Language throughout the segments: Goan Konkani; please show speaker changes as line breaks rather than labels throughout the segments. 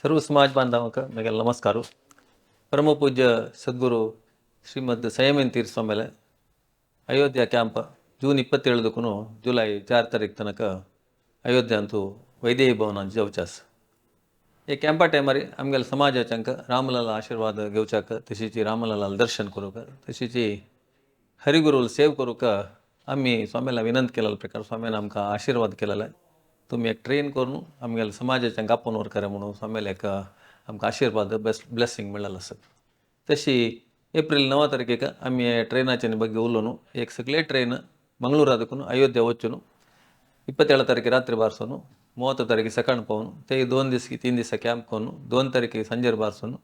सर्व समाज बांधवांक म्हगेलो नमस्कार. परमपूज्य सद्गुरू ಶ್ರೀಮದ್ ಸಂಯಮೇಂದ್ರ ತೀರ್ಥ ಸ್ವಾಮಿಲೆ ಅಯೋಧ್ಯ ಕ್ಯಾಂಪ್ ಜೂನ್ 27ದಕ್ಕೂ ಜುಲೈ 4 ತಾರೀಕು ತನಕ ಅಯೋಧ್ಯ ಅಂತೂ ವೈದೇಹಿ ಭವನ जावचे. हे कॅम्पा टायमार आमगेले समाजाच्यांक रामलाला आशिर्वाद घेवच्याक, तशीच रामलाला दर्शन करूंक, तशीच हरिगुरूल सेव करूंक आमी स्वामीला विनंती केलेलो प्रकार स्वामीन आमकां आशिर्वाद केलेलो. तुमी एक ट्रेन करून आमगेले समाजाच्यांक आपोवन व्हरकरे म्हणून स्वामीले एक आमकां आशिर्वाद बेस्ट ब्लेसींग मेळ्ळेलो आसा. तशी एप्रील 9 तारखेक आमी ट्रेनाचे ಬಗ್ಗೆ उलोवन एक सगळे ट्रेन मंगळूरा देखून अयोध्या वचून 27 तारखे रात्री बारसून 30 तारखे सकाळ पावून ते 2 दीस 3 दिसा कॅम्प करून 2 तारखे संजेर बारसून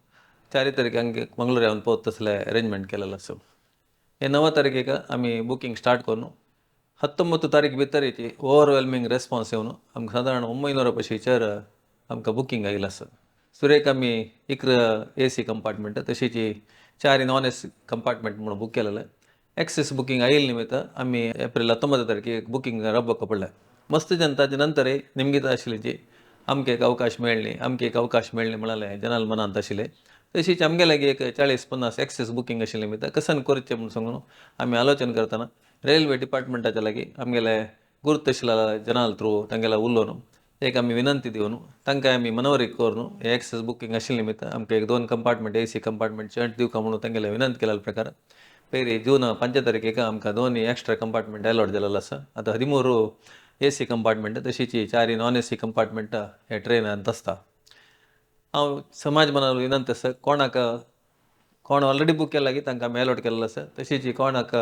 4 तारखे हंगे मंगळूर येवन पावत तसले अरेंजमेंट केलेलं आसा. हे 9 तारखेक आमी बुकींग स्टार्ट करून 19 तारीख भितर ओवरवेल्मिंग रेस्पॉन्स येवन आमकां सादारण 900 पशीचेर आमकां बुकींग आयिल्लें आसा. सुरेक आमी 11 ए सी कंपार्टमेंट तशीच 4 नॉन ए सी कंपार्टमेंट म्हणून बूक केलेलें. एक्सेस बुकींग आयिल्ले निमित्त आमी एप्रील 19 तारखेक बुकींग रद्द पडलें. मस्त जनताचे नंतर निमगिता आशिल्ली जी आमकां एक अवकाश मेळ्ळी, आमकां एक अवकाश मेळ्ळी म्हळ्यार जनाल मनांत आशिल्लें. तशीच आमगे लागीं एक 40-50 एक्सेस बुकींग आशिल्लें निमित्त कसन करचें म्हूण सांगून आमी आलोचन करतना रेल्वे डिपार्टमेंटाच्या लागीं आमगेले गुर्त आशिल्ल्या जनाल थ्रू तांगेले उलोवन एक आमी विनंती दिवन तांकां आमी मनवरी करून हे एक्सेस बुकींग आशिल्ले निमित्त आमकां एक 2 कंपार्टमेंट ए सी कंपार्टमेंट चड दिवका म्हणून तांगेले विनंती केल्या प्रकार पयली जून 5 तारखेक आमकां 2 एक्स्ट्रा कंपार्टमेंट अलॉट जालेलो आसा. आतां 13 ए सी कंपार्टमेंट तशीच 4 नॉन ए सी कंपार्टमेंट हे ट्रेनांत आसता. हांव समाज मनार विनंती आसा, कोणाक कोण ऑलरेडी बूक केला की तांकां आमी अलॉट केल्लो आसा. तशीच कोणाक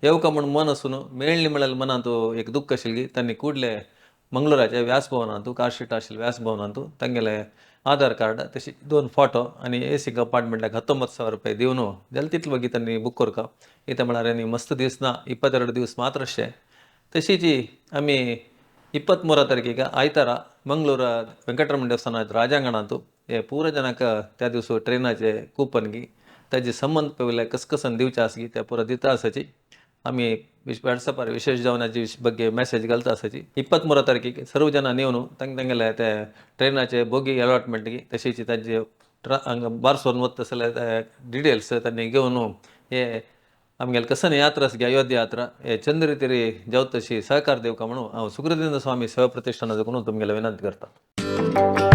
येवका म्हूण मन आसून मेळ्ळी म्हळ्यार मनांत एक दुख्ख आशिल्ली तांणी कुडले मंगळूराच्या व्यास भवनांतू कार स्ट्रीट आशिल्ले व्यास भवनांतू तांगेले आधार कार्ड तशी 2 फोटो आनी ए सी कंपार्टमेंटाक 19,000 रुपये दिवन जाल्यार तितले मागीर तांणी बूक करका. कितें म्हळ्यार आनी मस्त दीस ना, 22 दीस मात्र अशे. तशीच आमी 23 तारखेक आयतारा मंगळूर वेंकटरमण देवस्थानाच्या राजांगणांतू हे पुरा जनाक त्या दिवस ट्रेनाचे कुपन गी ताजे संबंद पयले कसकसन दिवचे आसा त्या पुरा दिता आसाची. आमी व्हॉट्सॅपार विशेष जावन ಬಗ್ಗೆ ಮೆಸೇಜ್ घालता आसाची. 23 तारखेक सर्व जणां येवन तांगे तांगेले ते ट्रेनाचे बोगी अलॉटमेंट तशीच तांचे हांगा बारसोन वता जाल्यार ते डिटेल्स तांणी घेवन हे आमगेले कसन यात्रा आसा अयोध्या यात्रा हे चंद्र तरी जावत तशी सहकार दिवका म्हणून हांव सुखदेंद्र स्वामी सेवा प्रतिष्ठाना देखून तुमगेले विनंती करता.